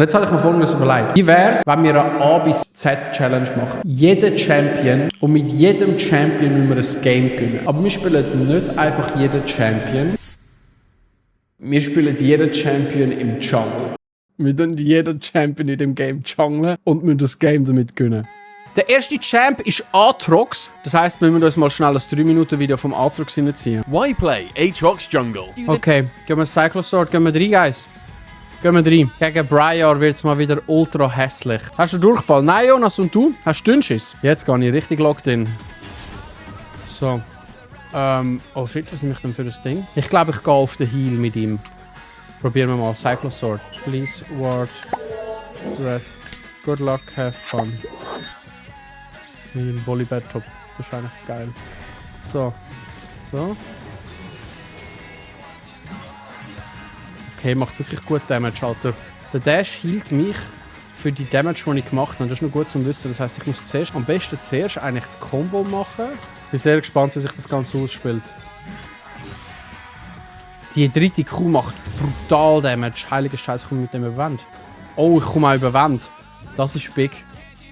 Jetzt habe ich mir Folgendes überlegt. Wie wäre es, wenn wir eine A bis Z Challenge machen? Jeder Champion und mit jedem Champion müssen wir ein Game gewinnen. Aber wir spielen nicht einfach jeden Champion. Wir spielen jeden Champion im Jungle. Wir tun jeden Champion in dem Game jungeln und müssen das Game damit gewinnen. Der erste Champ ist Aatrox. Das heisst, wir müssen uns mal schnell ein 3-Minuten-Video vom Aatrox hineinziehen. Why play Aatrox Jungle? Okay, gehen wir Cyclosword, gehen wir rein, Guys. Gehen wir rein. Gegen Briar wird es mal wieder ultra hässlich. Hast du Durchfall? Nein, Jonas, und du? Hast du Dünnschiss? Jetzt gehe ich richtig locked in. So. Oh shit, was nehme ich denn für das Ding? Ich glaube, ich gehe auf den Heal mit ihm. Probieren wir mal. Cyclosword. Please, Ward. Red. Good luck, have fun. Mit dem Volleyball-Top. Das ist eigentlich geil. So. So. Okay, macht wirklich gut Damage, Alter. Der Dash hielt mich für die Damage, die ich gemacht habe. Das ist noch gut zu wissen. Das heisst, ich muss am besten zuerst eigentlich die Combo machen. Ich bin sehr gespannt, wie sich das Ganze ausspielt. Die dritte Q macht brutal Damage. Heilige Scheiße, ich komme mit dem über Wand. Oh, ich komme auch über Wand. Das ist big.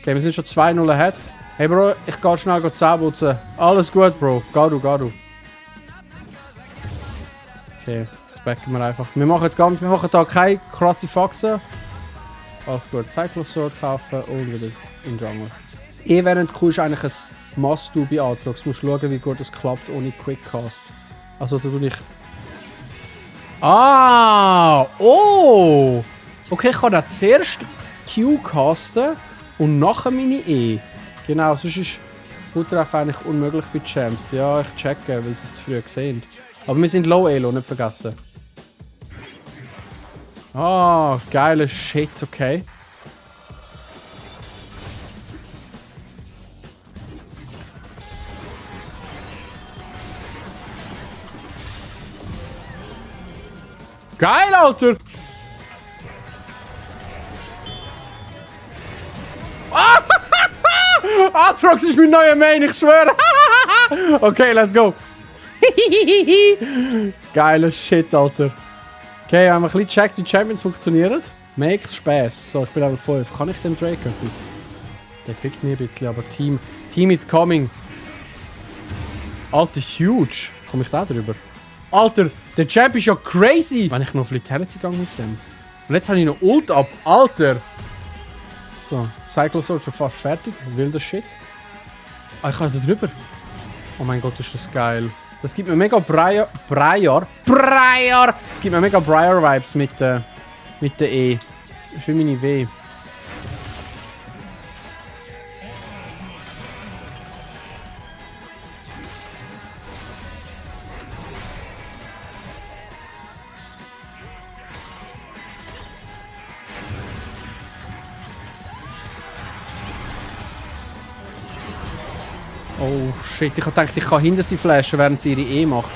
Okay, wir sind schon 2-0 ahead. Hey Bro, ich gehe schnell Zähneputzen. Alles gut, Bro. Geh du. Okay. Backen wir einfach. Wir machen da keine krasse Faxen. Alles gut. Cyclosword kaufen und wieder in den Jungle. Während Q ist eigentlich ein Must-Do bei Aatrox. Du musst schauen, wie gut es klappt ohne Quickcast. Also da tue ich... Ah! Oh! Okay, ich kann da zuerst Q casten und nachher meine E. Genau, sonst ist Futter eigentlich unmöglich bei Champs. Ja, ich checke, weil sie es zu früh gesehen. Aber wir sind Low Elo, nicht vergessen. Ah, geiler Shit, okay. Geil, Alter! Aatrox ist mein neuer Main, ich schwöre! Okay, let's go! Geiler Shit, Alter. Okay, haben wir ein bisschen gecheckt, wie die Champions funktionieren. Makes Spaß. So, ich bin Level 5. Kann ich den Drake etwas? Der fickt mich ein bisschen, aber Team is coming. Alter, huge. Komme ich da drüber? Alter, der Champ ist ja crazy. Wenn ich noch auf Vitality gehe mit dem. Und jetzt habe ich noch Ult ab. Alter. So, Cyclosword schon fast fertig. Wilder Shit. Ah, ich kann da drüber. Oh mein Gott, ist das geil. Das gibt mir mega Briar! Es gibt mir mega Briar-Vibes mit der E. Das ist wie meine W. Oh shit, ich dachte, ich kann hinter sie flashen, während sie ihre E macht.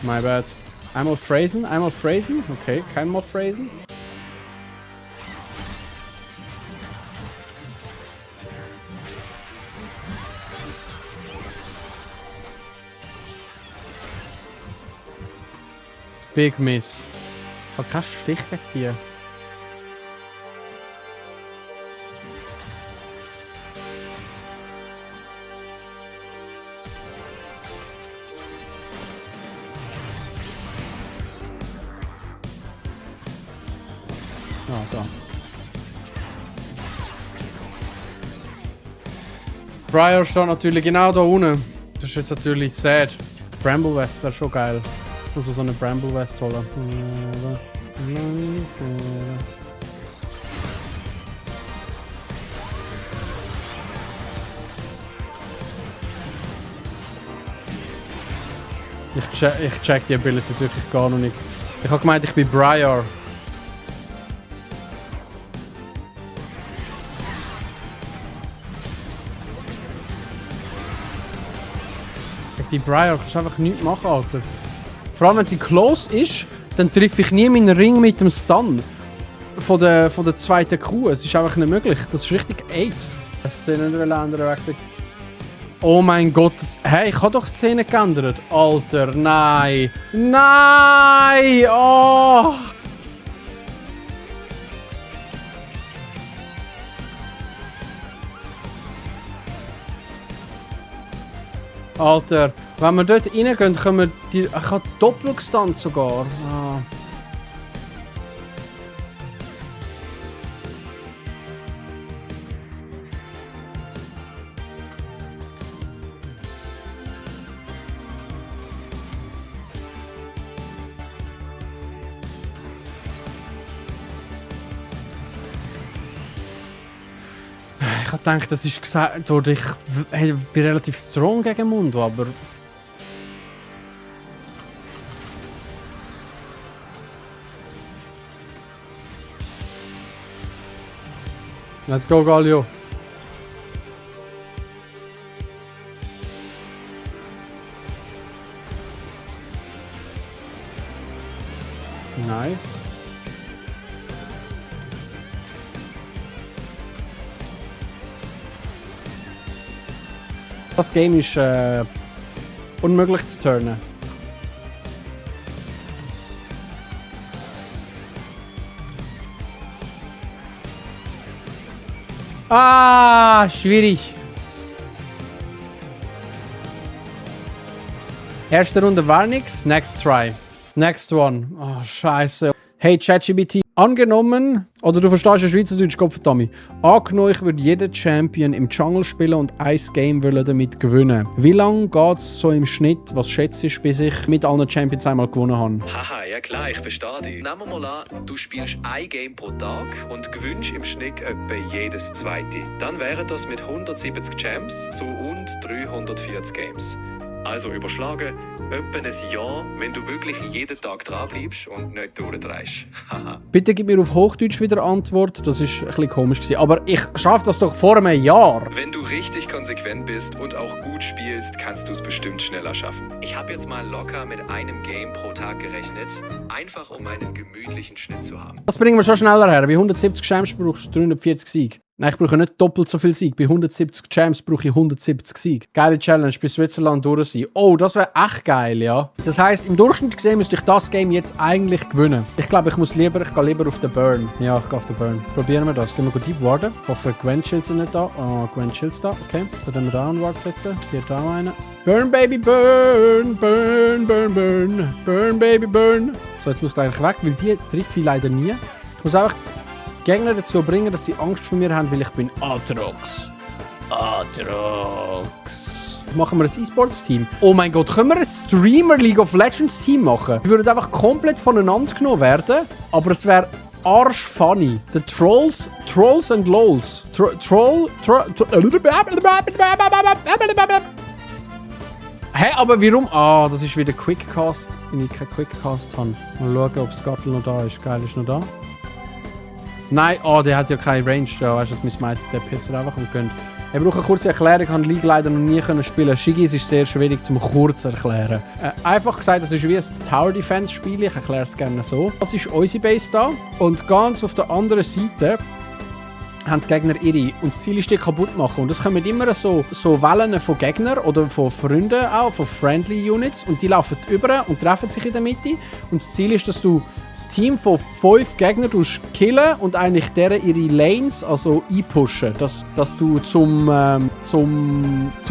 My bad. Einmal phrasen. Okay, kein Mal phrasen. Big Miss. Ich habe keinen Stich gegen die. Ah, da. Briar steht natürlich genau da unten. Das ist jetzt natürlich sad. Bramble West wäre schon geil. Ich muss so eine Bramble West holen. Ich check die Abilities wirklich gar noch nicht. Ich habe gemeint, ich bin Briar. Die Briar kannst du einfach nichts machen, Alter. Vor allem, wenn sie close ist, dann treffe ich nie meinen Ring mit dem Stun. Von der zweiten Q. Es ist einfach nicht möglich. Das ist richtig AIDS. Oh mein Gott. Hey, ich habe doch die Szene geändert. Alter, nein. Nein! Oh! Alter, wenn wir dort reingehen, können wir die... Ich habe Doppelgestand sogar. Ah. Ich habe gedacht, das ist gesagt, oder ich bin relativ strong gegen Mundo, aber... Let's go, Galio. Nice. Das Game ist unmöglich zu turnen. Ah, schwierig. Erste Runde war nix, next try. Next one. Oh, scheiße. Hey ChatGPT, angenommen, oder du verstehst ja Schweizerdeutsch, Kopf Tommy. Angenommen, ich würde jeden Champion im Jungle spielen und ein Game wollen damit gewinnen. Wie lange geht es so im Schnitt, was schätzt du, bis ich mit allen Champions einmal gewonnen habe? Haha, ja klar, ich verstehe dich. Nehmen wir mal an, du spielst ein Game pro Tag und gewinnst im Schnitt etwa jedes zweite. Dann wären das mit 170 Champs so rund 340 Games. Also überschlagen, etwa ein Jahr, wenn du wirklich jeden Tag dranbleibst und nicht durchdrehst. Haha. Bitte gib mir auf Hochdeutsch wieder Antwort, das ist ein bisschen komisch gewesen. Aber ich schaffe das doch vor einem Jahr. Wenn du richtig konsequent bist und auch gut spielst, kannst du es bestimmt schneller schaffen. Ich habe jetzt mal locker mit einem Game pro Tag gerechnet, einfach um einen gemütlichen Schnitt zu haben. Das bringen wir schon schneller her. Bei 170 Champs brauchst du 340 Siege. Nein, ich brauche nicht doppelt so viel Sieg. Bei 170 Champs brauche ich 170 Sieg. Geile Challenge, bis Switzerland durch sein. Oh, das wäre echt geil, ja. Das heisst, im Durchschnitt gesehen müsste ich das Game jetzt eigentlich gewinnen. Ich glaube, ich gehe lieber auf den Burn. Ja, ich gehe auf den Burn. Probieren wir das. Gehen wir gut deep warden. Hoffe, Gwen Shields sind nicht da. Oh, Gwen Shields da. Okay. Dann können wir da einen Ward setzen. Hier da einen. Burn, Baby, burn. Burn, burn, burn. Burn, Baby, burn. So, jetzt muss ich eigentlich weg, weil die treffe ich leider nie. Ich muss einfach Gegner dazu bringen, dass sie Angst vor mir haben, weil ich bin Aatrox. Aatrox. Machen wir ein E-Sports-Team? Oh mein Gott, können wir ein Streamer League of Legends Team machen? Die würden einfach komplett voneinander genommen werden, aber es wäre arsch-funny. The Trolls and Lols. Hä, aber warum? Ah, das ist wieder Quickcast, wenn ich keinen Quickcast habe. Mal schauen, ob Skattel noch da ist. Geil, ist noch da. Nein, oh, der hat ja keine Range. Ja, weißt du, das müssen wir den Pisser einfach umgehen. Ich brauche eine kurze Erklärung. Ich habe League leider noch nie spielen. Shigis ist sehr schwierig zum kurz erklären. Einfach gesagt, das ist wie ein Tower Defense Spiel. Ich erkläre es gerne so. Das ist unsere Base da. Und ganz auf der anderen Seite haben die Gegner ihre. Und das Ziel ist, die kaputt machen. Und es kommen immer so Wellen von Gegnern oder von Freunden auch, von Friendly Units. Und die laufen über und treffen sich in der Mitte. Und das Ziel ist, dass du das Team von 5 Gegnern killen und eigentlich deren ihre Lanes also einpushen. Dass du zu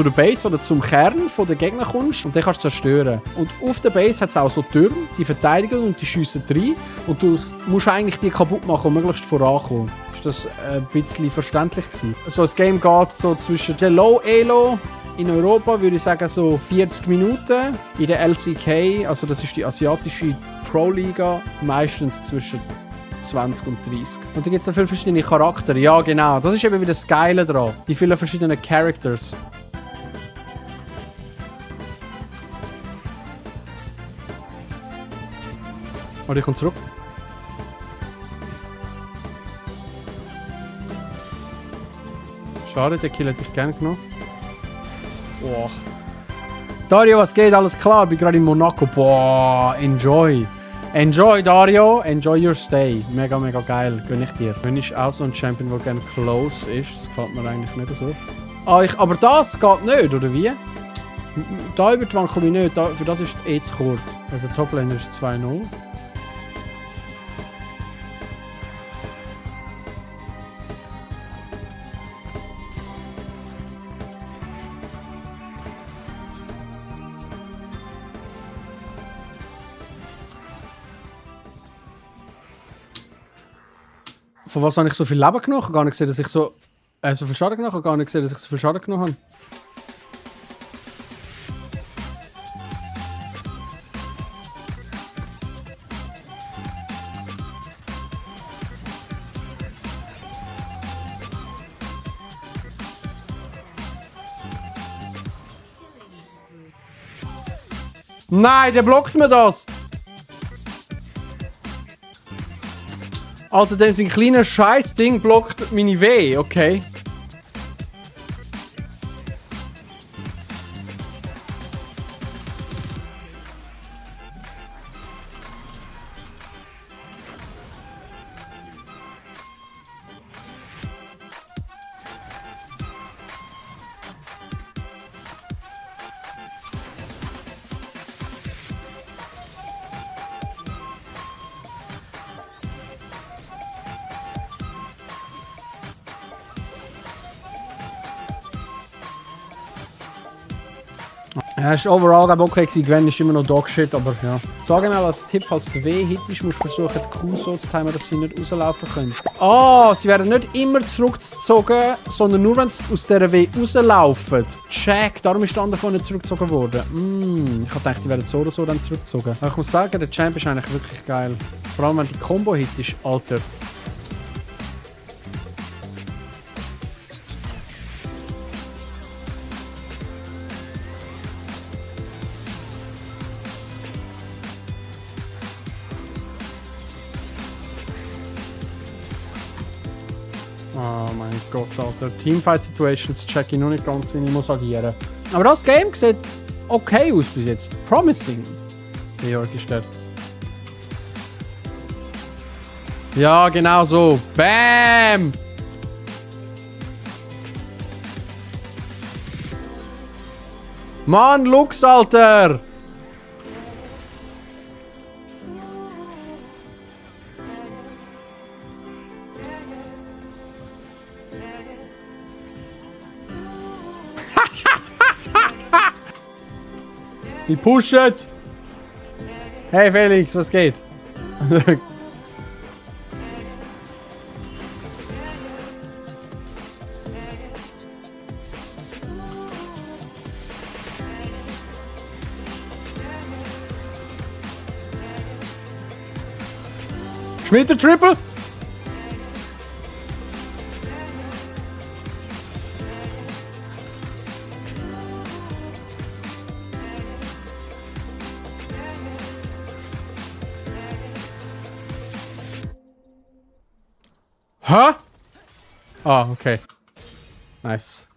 der Base oder zum Kern von der Gegner kommst und den kannst du zerstören. Und auf der Base hat es auch so Türme, die verteidigen und die schiessen rein. Und du musst eigentlich die kaputt machen und möglichst vorankommen. Das ein bisschen verständlich gewesen. So, das Game geht so zwischen der Low Elo in Europa, würde ich sagen, so 40 Minuten. In der LCK, also das ist die asiatische Pro-Liga, meistens zwischen 20 und 30. Und da gibt es so viele verschiedene Charaktere. Ja, genau. Das ist eben wieder das Geile dran. Die vielen verschiedenen Characters. Und ich komme zurück. Schade, der Kill hätte ich gerne genommen. Boah. Dario, was geht? Alles klar? Ich bin gerade in Monaco. Boah, enjoy. Enjoy, Dario. Enjoy your stay. Mega, mega geil. Gönn ich dir. Wenn ich auch so ein Champion, der gerne close ist. Das gefällt mir eigentlich nicht so. Aber das geht nicht, oder wie? Da über die Wand komme ich nicht. Für das ist es eh zu kurz. Also Toplaner ist 2-0. Von was habe ich so viel Leben genommen? Ich habe gar nicht gesehen, dass ich so viel Schaden genommen habe. Ich habe gar nicht gesehen, dass ich so viel Schaden genommen habe. Nein, der blockt mir das! Alter, dem sein kleines Scheißding blockt meine W, okay. Ja, es war overall okay gewesen. Gwen ist immer noch Dogshit, aber ja. Sag mir als Tipp, falls du weh hittest, musst du versuchen, die Kuh so zu timen, dass sie nicht rauslaufen können. Ah, sie werden nicht immer zurückgezogen, sondern nur, wenn sie aus dieser W rauslaufen. Check, darum ist der andere von nicht zurückgezogen worden. Ich dachte, die werden so oder so dann zurückgezogen. Aber ich muss sagen, der Champ ist eigentlich wirklich geil. Vor allem, wenn die Combo-Hit ist, Alter. Oh mein Gott, Alter. Teamfight-Situations check ich noch nicht ganz, wie ich muss agieren. Aber das Game sieht okay aus bis jetzt. Promising. Georg ist der. Ja, genau so. Bam! Mann, Lux, Alter! Die pushen! Hey Felix, was geht? Schmidt der Triple! Hä? Ah, okay. Nice.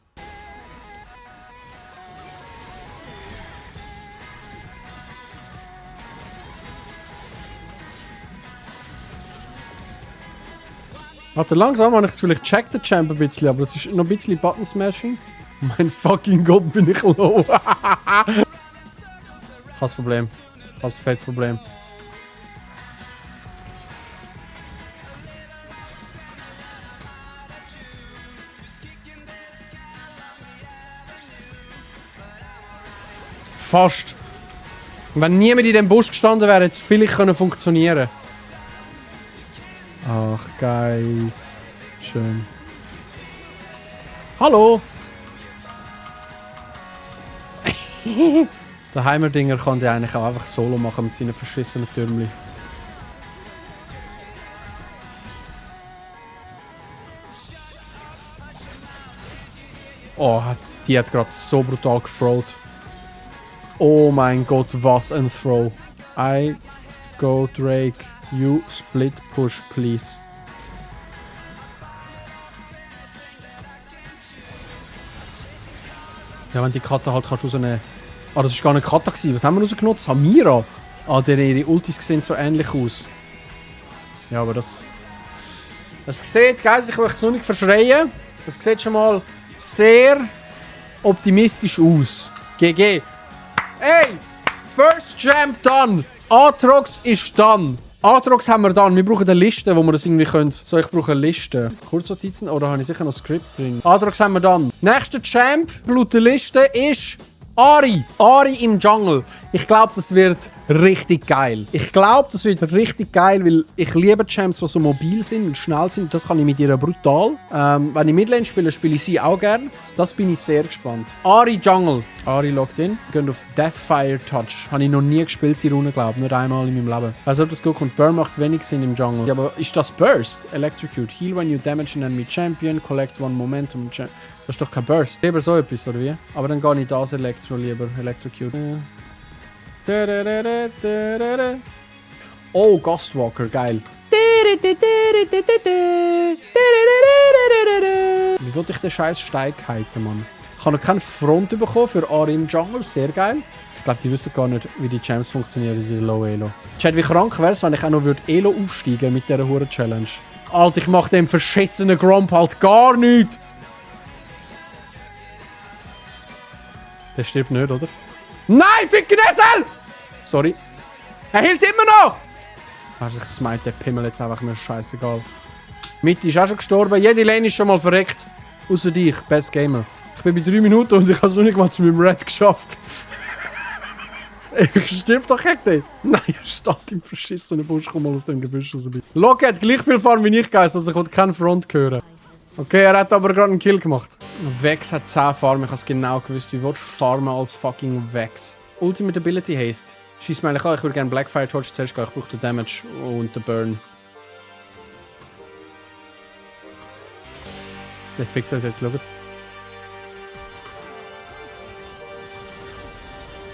Warte, langsam habe ich es vielleicht checkt den Champ ein bisschen, aber es ist noch ein bisschen Button Smashing. Mein fucking Gott, bin ich low. Kein Problem. Kein fettes Problem. Fast. Wenn niemand in dem Bus gestanden wäre, hätte es vielleicht funktionieren können. Ach, Guys. Schön. Hallo! Der Heimerdinger kann der eigentlich auch einfach solo machen mit seinen verschissenen Türmli. Oh, die hat gerade so brutal gefrowt. Oh mein Gott, was ein Throw. I go Drake. You split push, please. Ja, wenn die Kata halt kannst du rausnehmen. Ah, das war gar nicht Kata gewesen. Was haben wir rausgenutzt? Samira. Ah, ihre Ultis sehen so ähnlich aus. Ja, aber das sieht, Guys, ich möchte es nur nicht verschreien. Das sieht schon mal sehr optimistisch aus. GG. Hey! First Champ done! Aatrox ist done! Aatrox haben wir done. Wir brauchen eine Liste, wo wir das irgendwie können. So, ich brauche eine Liste. Kurznotizen? Oder habe ich sicher noch ein Skript drin? Aatrox haben wir done. Nächster Champ, laut der Liste, ist Ari! Ari im Jungle. Ich glaube, das wird richtig geil. Weil ich liebe Champs, die so mobil sind und schnell sind. Und das kann ich mit ihr brutal. Wenn ich Midlane spiele, spiele ich sie auch gern. Das bin ich sehr gespannt. Ari Jungle. Ari loggt in. Gehen auf Deathfire Touch. Habe ich noch nie gespielt, die Runde, glaube ich. Nur einmal in meinem Leben. Also, ob das gut kommt. Burn macht wenig Sinn im Jungle. Ja, aber ist das Burst? Electrocute. Heal when you damage an enemy champion. Collect one momentum. Das ist doch kein Burst. Lieber so etwas, oder wie? Aber dann gar nicht das Elektro, lieber Electrocute. Oh, Ghostwalker, geil. Wie wollte ich den scheiß Steig halten, Mann? Ich habe noch keine Front bekommen für Ari im Jungle, sehr geil. Ich glaube, die wissen gar nicht, wie die Champs funktionieren in der Low Elo. Chat, wie krank wäre es, wenn ich auch noch Elo aufsteigen würde mit dieser Hure-Challenge. Alter, ich mache dem verschissenen Gromp halt gar nichts. Der stirbt nicht, oder? Nein, fick Nesel! Sorry. Er hielt immer noch! Also ich smite den Pimmel jetzt einfach, mir scheißegal. Mitte ist auch schon gestorben. Jede Lane ist schon mal verreckt. Außer dich, Best Gamer. Ich bin bei 3 Minuten und ich habe es noch nicht mal zu meinem Red geschafft. Ich stirb doch nicht. Nein, er steht im verschissenen Busch. Komm mal aus dem Gebüsch raus. Locke hat gleich viel Farm wie ich, Geist, also ich wollte keinen Front hören. Okay, er hat aber gerade einen Kill gemacht. Vex hat 10 Farm. Ich habe es genau gewusst. Wie willst du farmen als fucking Vex? Ultimate Ability Haste. Schieß mir eigentlich an, ich würde gerne Blackfire Torch zuerst gehen. Ich brauche den Damage und den Burn. Der fickt das jetzt, schaut.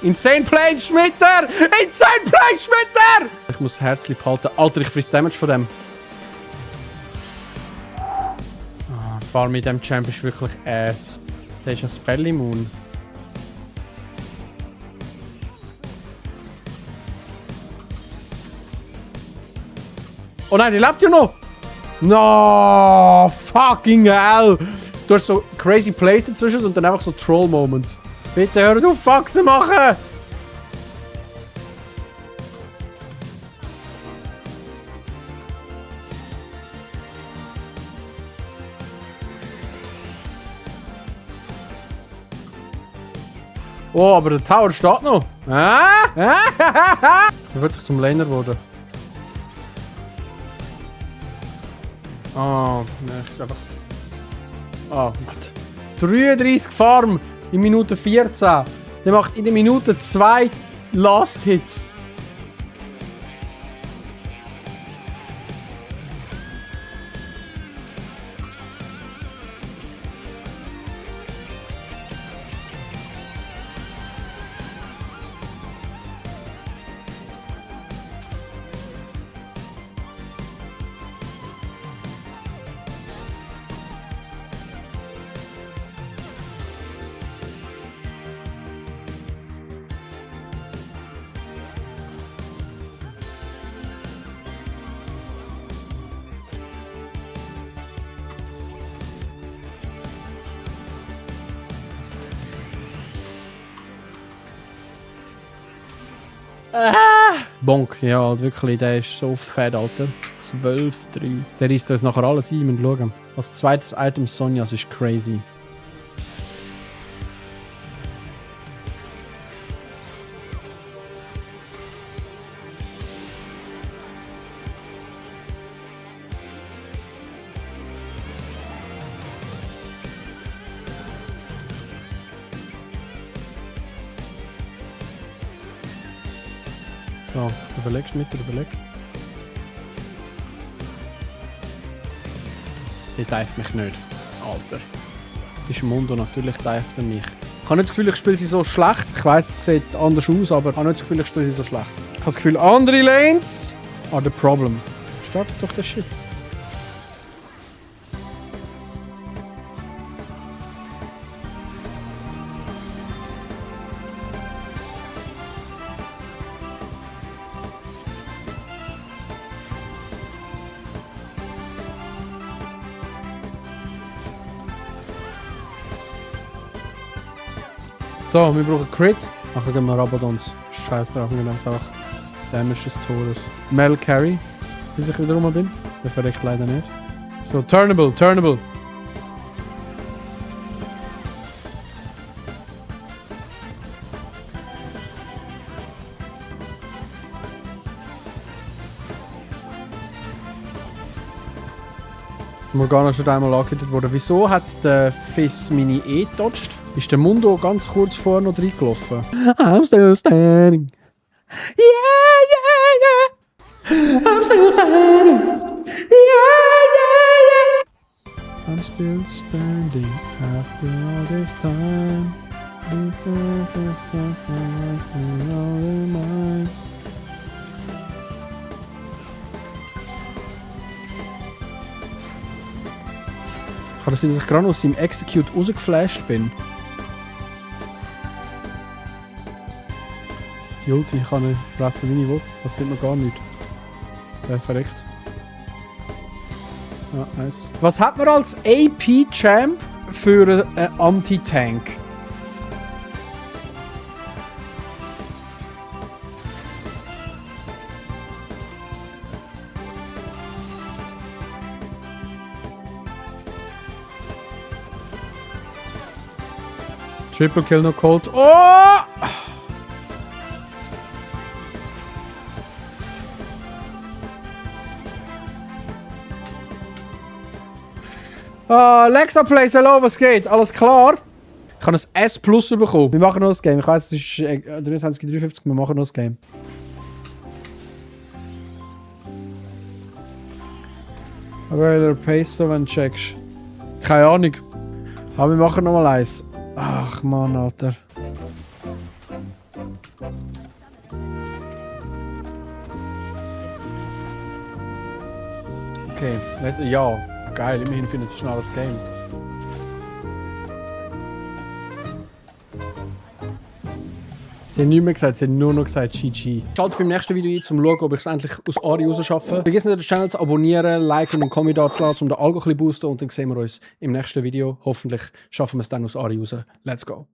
Insane Plane Schmitter! Insane Plane Schmitter! Ich muss das Herzchen behalten. Alter, ich friss Damage von dem. Farm mit dem Champ ist wirklich ass. Der ist ein Spell immun. Oh nein, die lebt ja noch! No, fucking hell! Du hast so crazy Plays dazwischen und dann einfach so Troll-Moments. Bitte hör auf, Faxen machen! Oh, aber der Tower steht noch. Er wird sich zum Laner geworden. Oh, nein, ist einfach... Oh, Gott. 33 Farm in Minute 14. Der macht in der Minute 2 Last Hits. Bonk, ja, halt wirklich, der ist so fett, Alter. 12-3. Der reißt uns nachher alles ein, wir müssen schauen. Als zweites Item Sonjas ist crazy. So, überlegst mit, überleg. Die divet mich nicht. Alter. Es ist Mundo, natürlich divet er mich. Ich habe nicht das Gefühl, ich spiele sie so schlecht. Ich weiss, es sieht anders aus, aber ich habe nicht das Gefühl, ich spiele sie so schlecht. Ich habe das Gefühl, andere Lanes are the problem. Start doch das Shit. So, wir brauchen Crit. Nachher gehen wir Rabadons. Scheiß drauf, wir nehmen einfach Damage des Tores. Mel Carry, bis ich wieder rum bin. Der verreckt leider nicht. So, Turnable, Turnable. Morgana schon einmal angehittet worden. Wieso hat der Fizz meine gedodged? Ist der Mundo ganz kurz vorher noch reingelaufen? I'm still standing. Yeah, yeah, yeah. I'm still standing. Yeah, yeah, yeah. I'm still standing after all this time. This is all in mine. Kann das sein, dass ich gerade aus seinem Execute rausgeflasht bin? Die Ulti kann ich fressen, wie ich will. Passiert noch gar nichts. Verreckt. Ja, nice. Was hat man als AP-Champ für einen Anti-Tank? Triple Kill noch geholt. Oh! Lexa Plays, hello, was geht? Alles klar? Ich habe ein S Plus bekommen. Wir machen noch das Game. Ich weiss, es ist 23:53, wir machen noch das Game. Aber Pace so, wenn du checkst. Keine Ahnung. Aber wir machen noch mal eins. Ach Mann, Alter. Okay, ja. Geil, immerhin findet es schnell das Game. Sie haben nichts mehr gesagt, sie haben nur noch gesagt GG. Schaltet beim nächsten Video ein, um zu schauen, ob ich es endlich aus Ari rausschaffe. Vergiss nicht, den Channel zu abonnieren, liken und einen Kommentar zu lassen, um den Algo ein bisschen zu boosten. Und dann sehen wir uns im nächsten Video. Hoffentlich schaffen wir es dann aus Ari raus. Let's go.